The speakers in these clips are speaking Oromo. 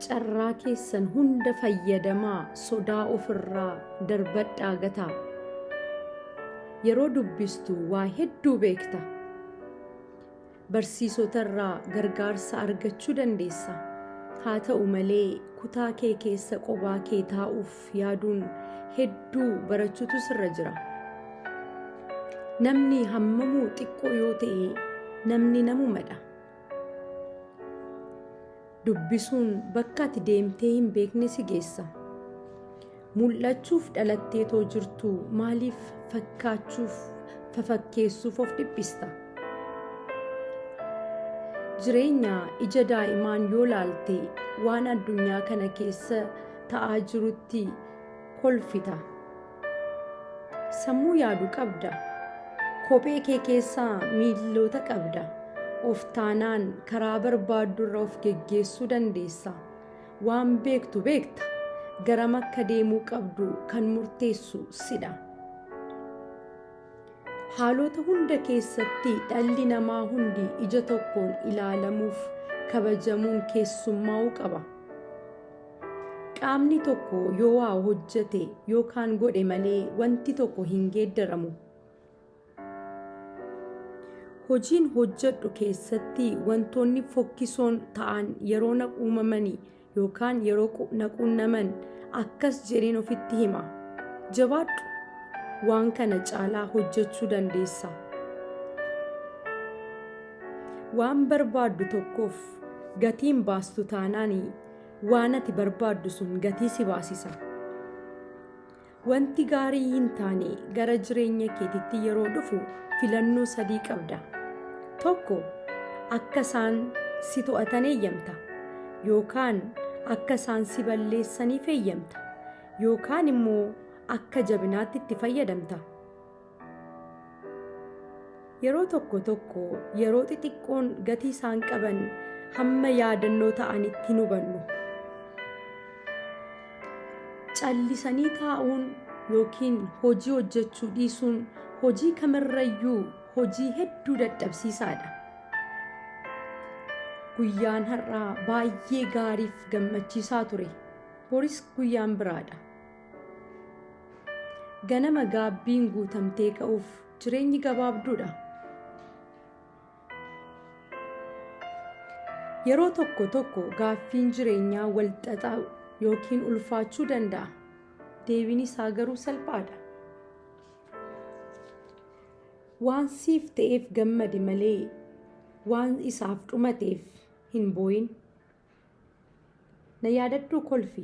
Carraa keessan hunda fayyadamaa sodaa ofirraa darbadhaa gataa. Yeroo dubbistu waa hedduu beekta. Barsiisotarraa gargaarsa argachuu dandeessa. Haa ta'u malee kutaa kee keessa qobaa kee taa'uuf yaaduun hedduu barachuutu sirra jira. Namni hammamuu xiqqoo yoo ta'e namni namumadha. Dubbisuun bakka ati deemtee hin beekne si geessa. Mul'achuuf dhalatteetoo jirtuu maaliif fakkaachuuf fafakkeessuuf of dhiphista? Jireenya ija daa'imaan yoo laalte waan addunyaa kana keessa ta'aa jirutti kolfita. Sammuu yaadu qabda. Kophee kee keessaa miilloota qabda. Of taanaan karaa barbaaddurra of geggeessuu dandeessa. Waan beektu beekta. Garam akka deemuu qabdu kan murteessu sidha. Haalota hunda keessatti dhalli namaa hundi ija tokkoon ilaalamuuf kabajamuun keessummaa'uu qaba. Qaamni tokko yoo waa hojjete yookaan godhe malee wanti tokko hin geeddaramu. Hojiin hojjedhu keessatti wantoonni fokkisoon ta'an yeroo na uumamani yookaan yeroo na quunnaman akkas jedheen ofitti hima. Jabaadhu! Waan kana caalaa hojjechuu dandeessa. Waan barbaaddu tokkoof gatiin baastu taanaan waan ati barbaaddu sun gatii si baasisa. Wanti gaarii hin taane gara jireenya keetitti yeroo dhufu filannoo sadii qabda. Tokko, akka isaan si to'atan eeyyamta. Yookaan akka isaan si balleessaniif eeyyamta. Yookaan immoo akka jabinaatti itti fayyadamta. Yeroo tokko tokko yeroo xixiqqoon gatii isaan qaban hamma yaadannoo ta'anitti hin hubannu. Callisanii taa'uun yookiin hojii hojjechuu dhiisuun hojii kamirrayyuu hojii hedduu dadhabsiisaadha. Guyyaan har'aa baay'ee gaariif gammachiisaa ture. Boris guyyaan biraadha. Ganama gaabbiin guutamtee ka'uuf jireenyi gabaabduudha. Yeroo tokko tokko gaaffiin jireenyaa wal xaxaa yookiin ulfaachuu danda'a. Deebiin isaa garuu salphaadha. Waan siif ta'eef gammadi malee waan isaaf dhumateef hin boo'in. Na yaadadhuu kolfi.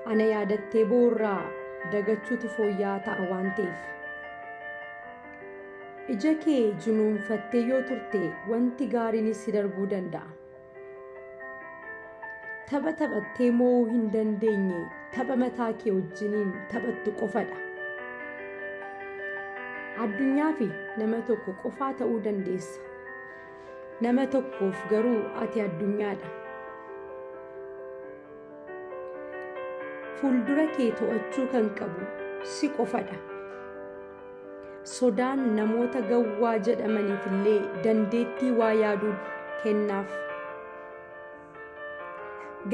Ana yaadattee boo'urraa dagachuutu fooyya'aa ta'a waan ta'eef. Ija kee junuunfattee yoo turte wanti gaariinis si darbuu danda'a. Tapha taphattee moo'uu hin dandeenye tapha mataa kee wajjiniin taphattu qofadha. Addunyaa fi nama tokko qofaa ta'uu dandeessa. Nama tokkoof garuu ati addunyaadha. Fuuldura kee to'achuu kan qabu si qofadha. Sodaan namoota gawwaa jedhamaniif illee dandeettii waa yaaduu kennaaf.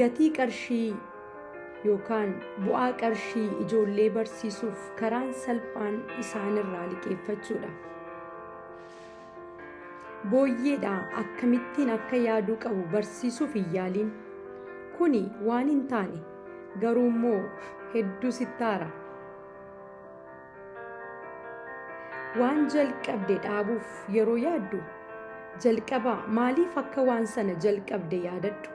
Gatii qarshii yookaan bu'aa qarshii ijoollee barsiisuuf karaan salphaan isaanirraa liqeeffachuudha. Booyyeedha akkamittiin akka yaaduu qabu barsiisuuf hin yaaliin. Kuni waan hin taane garuu immoo hedduu sitti aara. Waan jalqabde dhaabuuf yeroo yaaddu jalqaba maaliif akka waan sana jalqabde yaadadhu.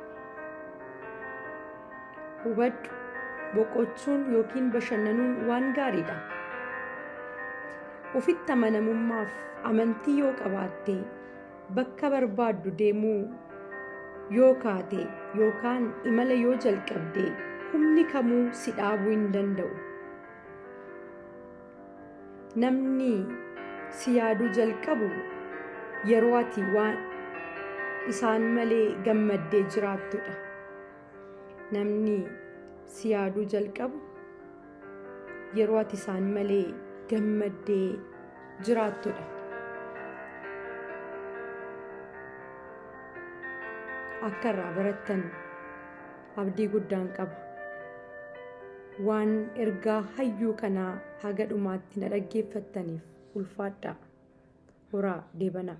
Hubadhu, boqochuun yookiin bashannanuun waan gaariidha. Ofitti amanamummaaf amantii yoo qabaatte bakka barbaaddu deemuu yoo kaate yookaan imala yoo jalqabde humni kamuu si dhaabuu hin danda'u. Namni si yaaduu jalqabu yeroo ati waan isaan malee gammaddee jiraattudha. Namni si yaaduu jalqabu yeroo ati isaan malee gammaddee jiraattudha. Akka irraa barattan Abdii guddaan qaba. Waan ergaa hayyuu kanaa haga dhumaatti na dhaggeeffattaniif ulfaadhaa. Horaa deebanaa.